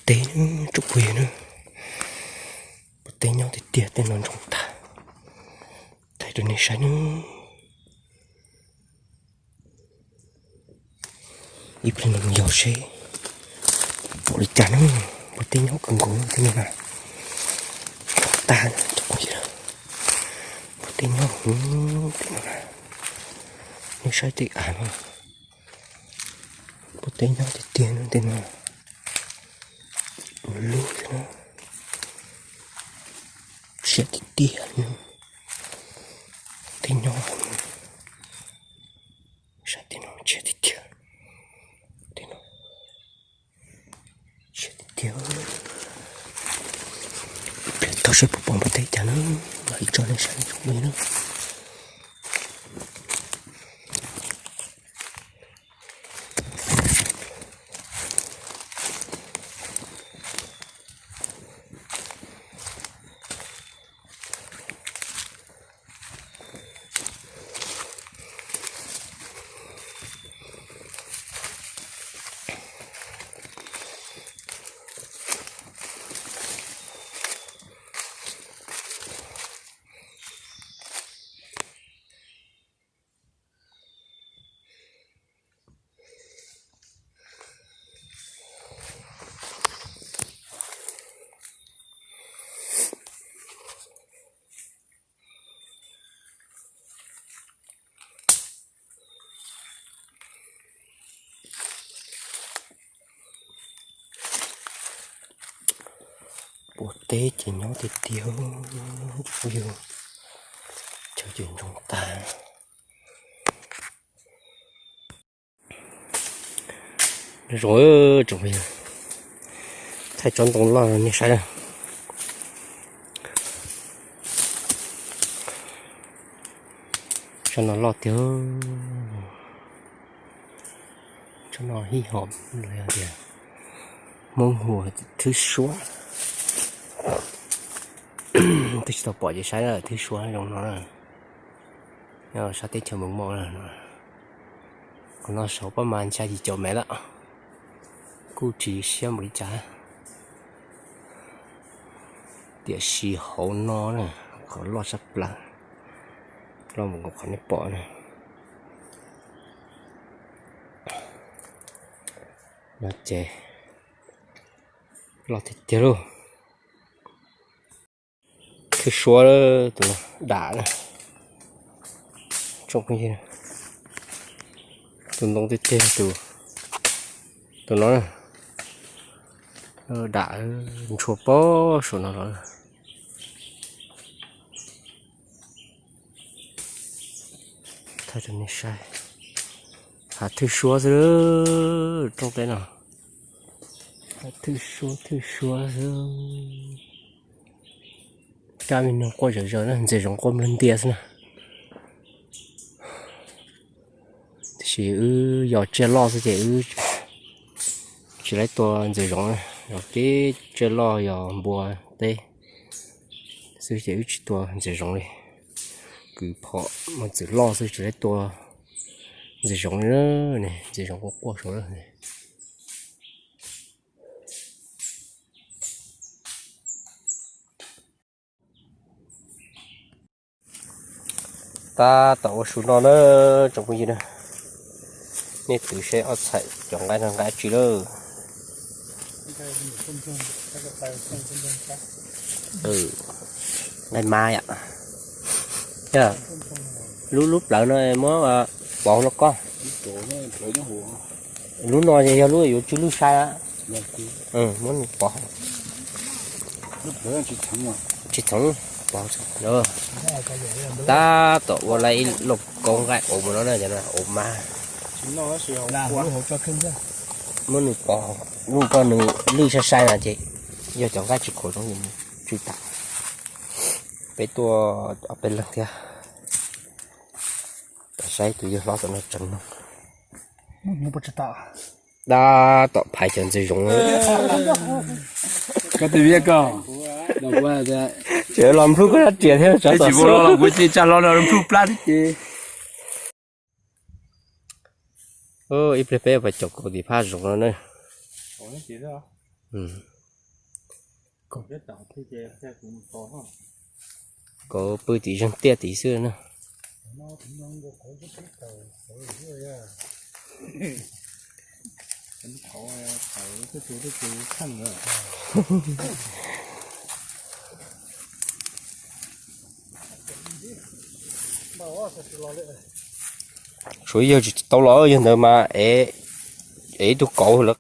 teb tsoom phooj ywg na, pob teb nyob tiag tiag, tej no ntsoog tag. Thaij rau nej saib na. Ib pliag no mus yos seb pom li cas na. Pob teb nyob kawg nkaus tej no na. Tag, pob teb nyob tej no na. Nej saib tej av no, pob teb nyob tiag tiag na tej no. Ua lub thiab na. Siab tiag tiag li. Tej nyob, saib tej no siab tiag tiag. Tej no siab tiag tiag. Pliag tog seb puas pom pob teb cas na. Los ib tso nej saib tsoom phooj ywg na. Pob teb ces nyob tiag tiag, chaw ces ntsoog tag. Zoo, tsoom phooj ywg, thaij tsob ntoo loj nej saib na. Tsob no loj tiag. Tsob no hib hom los yog tias Hmoob hu thwb suab. Twb tsis tau pom ces saib na, thwb suab zoo no na. Nyob sab teb chaws Meej Mom na. Qhov no saum pob mas xya yim caum mev lawm, kuj tsis siab npaum li cas. Tiam sis hauv no na, qhov loj tshaj plaws, loj mus nkaus qhov nej pom na. No ces loj tiag tiag lauj. Thwb suab, tus no dam na. Tsoom phooj ywg, tus ntoo tiag tiag, tus no na, dam ntshua pob saum no los. Thaij rau nej saib, hav thwj suab xwb, rooj teb no, hav thwj suab thwj suab xwb. Kab me noog quaj zom zaws na, ntses zoov quaj nplawg ntias xwb na. Tiam sis wb yos tsiaj loj xwb ces wb tsis laib tua ntses zoov na, yog kev tsiaj loj yog npua teb xwb ces wb tsis tua ntses zoov li. Kwv phom mos txwm loj xwb tsis laib tua ntses zoov li na, ntses zoov quaj quaj saud lawm. Tab tom ua su no na, tsoom phooj ywg na. Nej twv seb ob txhais cov nqaij no nqaij tsi lawm. Nqaij mab yom. Lub lub plawv no muab pov hauv no koj. Lub no yog lub yuav tsw lwj sai. Muab nws pov. Tsis txhoov, pov. Tab tom ua lawm ib lauj kaub nqaij ua mus no na, cov no ua mas. Muab nws pov, nws pov nws lwj sai sai no ces yog cov nqaij tsis khuav zoo ces tsw tas. Peb tuaj ob peb leeg thiab. Saib tus yawg hlob tom no tseev no. Dab tom phais cov ntses zoov. Tseem los nplhub koj sab riam thiab, tseem los kuv tsis tsa hlo no nplhub plab thiab ces. Ib pliag peb pais caum kaus tim phab zoov no na. Kauv pw tim zeeg tiaj tid xwb na. Suav yawg tsis tau los, yog ntawd mas ev ib tug kauv lawv